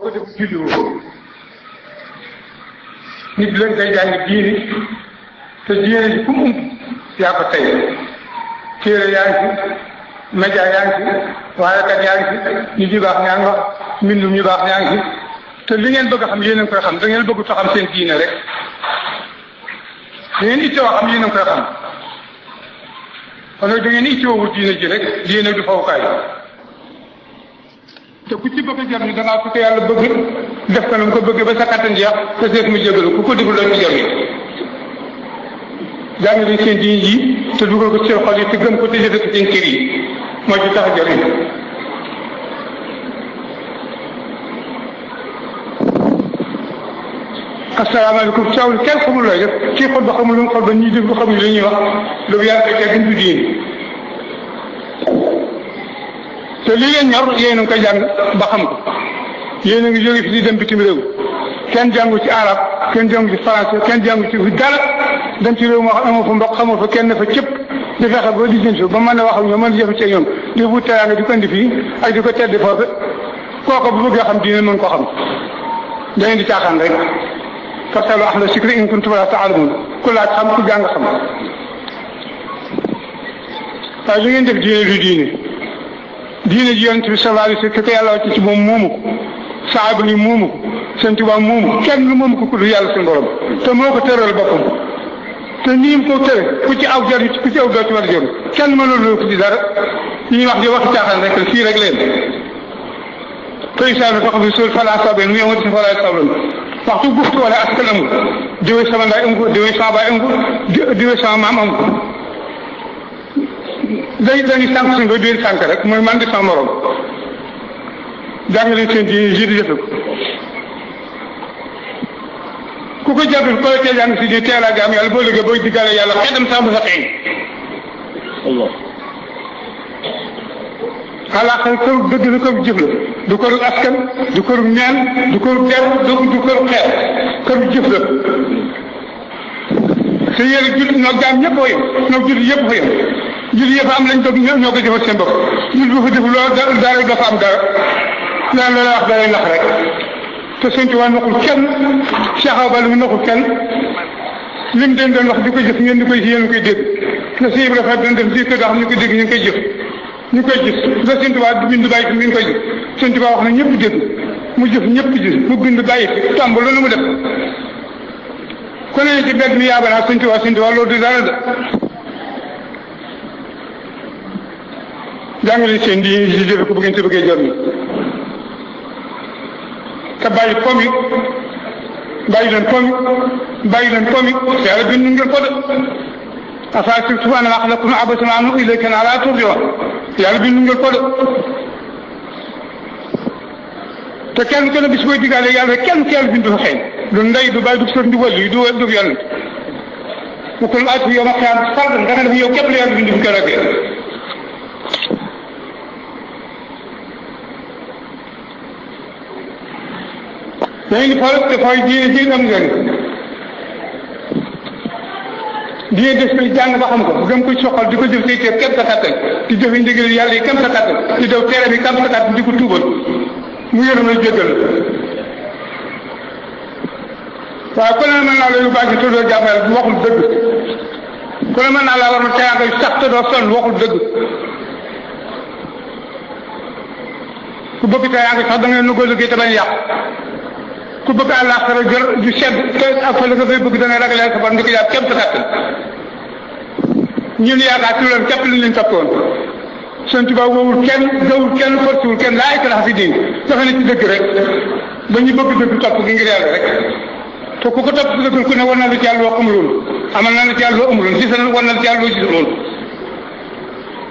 boo ko def juddoo nit leen koy jàng diini te diine ji ku mu yaa ko tey téere yaa ngi fi média yaa ngi fi waarekat yaa ngi fi nit ñu baax ñaa ngi wax mbindum ñu baax ñaa ngi fi te li ngeen bëgg a xam yéen a ngi koy xam da ngeen bëgg a xam seen diine rek da ngeen ittoo xam yéen a ngi koy xam kon nag da ngeen ittoowul diine ji rek diine du fawukaay te ku ci bëgg a jar ni dangaa ko yàlla bëgg def ko nam ko bëgg ba sa kattan jeex te seet mu jégalu ku ko deful doo ci jar ni jàng nañ seen diine ji te dugal ko seen xol yi te gëm ko te jëfe ko seen kër yi moo ci tax a jariñ asalaamaaleykum caaw kenn xamul looy def kii xol ba xamul lu mu xol ba ñuy def lu xamul li ñuy wax loolu yàlla koy teg du diine te li leen ñor yéen a ngi koy jàng ba xam ko yéen a ngi jóge fi di dem bitim réew kenn jàngu ci arab kenn jàngu ci français kenn jàngu ci fi dara dem ci réew moo xam amoo fa mbokk xamoo fa kenn fa cëpp di fexe ba lijjanti ba mën a wax ak ñoom mën a jëf ci ñoom di wut teraanga di ko indi fii ak di ko tedd foofu kooku bu bëggee xam diine mën ko xam da ngeen di caaxaan rek fasalu ahla zikri in kuntum laa ta'lamuun ku laaj xam ku jàng xam waaye li ngeen def diine du diine ji yonent bi sallallahu alayhi wa sallam ko yàlla wàcc ci moom moomu ko saaba yi moomu ko Sëñ Tuubaa moomu ko kenn lu moomu ko ku dul yàlla suñu borom te moo ko tëral boppam te nii mu ko tëre ku ci aw jar ku ci aw doo ci war a jëm kenn mënul ko ci dara li ñuy wax di waxi caaxaan rek fii rek leen te isaana sax bi suul fala sabeen mu yemati si fala sabeen waxtu buftu wala askan amul diwee sama ndaay amu ko diwee sama baay amu ko diwee sama maam amu ko dañuy sànq suñu doy di sànq rek mooy man di sama morom jàng leen seen diine ji di jëfe ko ku ko jàppee ko teel jàng si di teel a gaam yàlla boo liggéey boo diggaale yàlla xetam sax ba sa xeeñ Allah xalaaxal këru dëgg la këru jëf la du këru askan du këru ñaan du këru der du këru xeet këru jëf la te yéen jullit noo jaam ñëpp a yem noo jullit yëpp a yem jullit yëpp am lañ bëgg ñoo ko defal seen bopp jullit bu fa def loolu dara dafa am dara naan la wax dalay nax rek te Sëñ Tuubaa naxul kenn Cheikh Awa Balla mi naxul kenn lim den doon wax di ko jëf ngeen di koy yéen koy dégg na si Ibra Faal doon def di ko doo xam ñu ko dégg ñu ngi koy jëf ñu koy gis la Sëñ Tuubaa du bind bàyyi fi mi ngi koy gis Sëñ Tuubaa wax na ñëpp dégg mu jëf ñëpp gis mu bind bàyyi fi tàmb loolu mu def ku ne ci bedd mi yaabanaa Sëñ Tuubaa loolu du dara de jàngale seen di si jëfe ko bu ngeen si bëggee jot ni te bàyyi pomi bàyyi leen pomi yàlla bind ngeen ko de afaasibtum annamaa xalaqnaakum abasan wa annakum ilayhinaa laa turja'uun yàlla bind ngeen ko de te kenn ku ne bis booy diggaale yàlla kenn ku yàlla bind fa xëy du ndey du bàyyi du sër du wàllu du yonent bu ko laaj yow ma xiyam fardan da nga def yow képp la yàlla bind fi keroog dañuy xool dafay diine ji am ngeen diine des koy jàng ba xam ko gëm ko soxal di ko jëf say teef képp sa kàttan di jëfe ndigal yàlla yi képp sa kàttan di daw tere bi képp sa kàttan di ko tuubal mu yërëm la jéggal waaye ku ne mën naa la yu baax te doo jàmm yàlla waxul dëgg ku ne mën naa laa war na teraanga yu sax te doo sonn waxul dëgg ku bëgg teraanga sax da ngay nugoo liggéey te bañ yàq ku bëgg àllaaxira jër ju sedd te ak fa la nga bëgg da ngay ragal yàlla sa borom di ko jàpp képp sa kàttan ñun yaakaar ci loolu képp li ñu toppoon Sëñ Tuubaa woowul kenn gawul kenn forcewul kenn laa ikraaha fi diin dafa ne ci dëgg rek ba ñu bëgg dëgg topp gi ngir yàlla rek te ku ko topp si dëgg ku ne war na la ci yàlla loo xamuloon amal na la ci yàlla loo amuloon gis na war na la ci yàlla loo gisuloon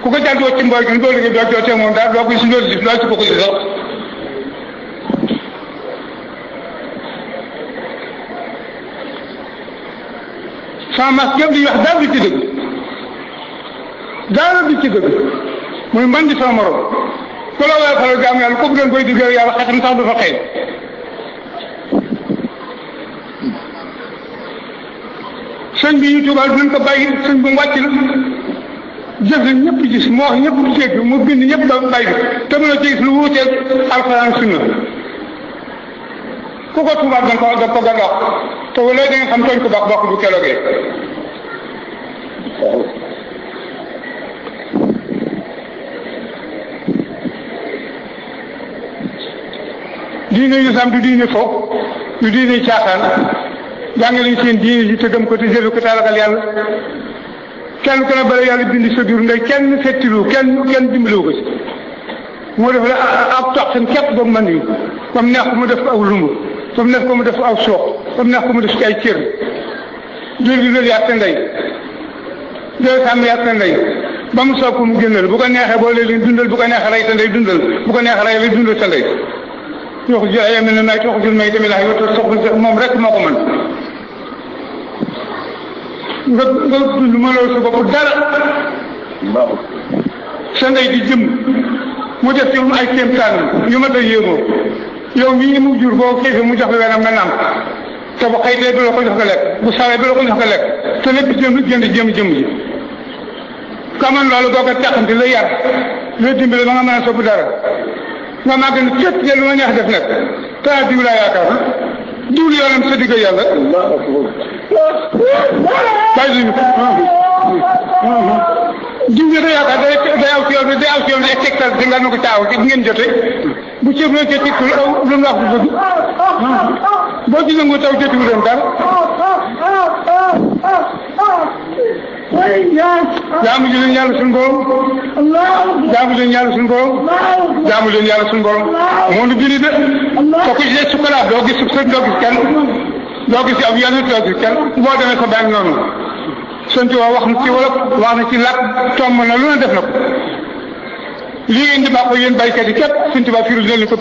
ku ko jàddoo ci mbooy gi doo liggéey doo jootee moom daal doo ko gis loolu gis loolu ci ko ko gis sax sans masque yëpp di wax daal di ci dëgg daal di ci dëgg muy man di sama morom ku la waaye xale jaam yàlla kooku ngeen koy digal yàlla xetam sax du fa xëy sëñ bi ñu tubaab dinañ ko bàyyi sëñ bu mu wàcc la jëf la ñëpp gis moo wax ñëpp dégg mu bind ñëpp ba bàyyi te mën a gis lu wuuteeg alxuraan sunna ku ko tuumaat da nga ko gàddox te wala da nga xam tooñ ko bokk bu keroogee. diine lislaam du diine fo du diine caaxaan jàng leen seen diine ji te gëm ko te jëlu ko te ragal yàlla kenn ku ne bala yàlla bind sa jur ndey kenn fettilu kenn dimbaliwu ko ci moo def la ab toq seen képp doog man yi ba mu neex ko mu def ko aw lumb ba mu neex ko mu def ko aw soox ba mu neex ko mu def ci ay cër jur gi loolu yàq sa ndey loolu sàmm yàq sa ndey ba mu soog ko mu génnal bu ko neexee boo leen dundal bu ko neexee rey sa ndey dundal bu ko neexee rey la dundal sa ndey yoo xam ne ay may toog jël may tamit laaj wala soxla moom rek moo ko mën nga dund mënoo sa bopp dara sa ndey di jëm mu def ci ay kéemtaan yu ma da yéemoo yow mii mu jur boo xiifee mu jox la wenam nga naan te bu xëytee du la ko jox nga lekk bu sawee du la ko jox nga lekk te lépp jëm ji kaman loolu boo ko taxante la yar la dimbale ba nga mën a soppi dara nga màgg ne cët ne lu ma neex def nag te diw laa yaakaar diwlu yoonam sa digg yàlla bàyyi suñu diw ne da yaakaar day aw ci yoon ay tegtal di nga na ko caaw ci ngeen jote bu ceeb la ca tegtal lu mu wax du bëgg boo ci nangu taw jotiwu leen dara jaamu leen yàlla suñu borom jaamu leen yàlla suñu borom jaamu leen yàlla suñu borom moo nu biri de soo ko gisee sukkalaat doo gis kenn doo gis ab yenn doo gis kenn boo demee sa benn noonu sëñ Tuubaa wax na ci wolof wax na ci làkk tomb na lu ne def na ko lii indi baax ko yéen baykat yi képp sëñ Tuubaa firul leen ko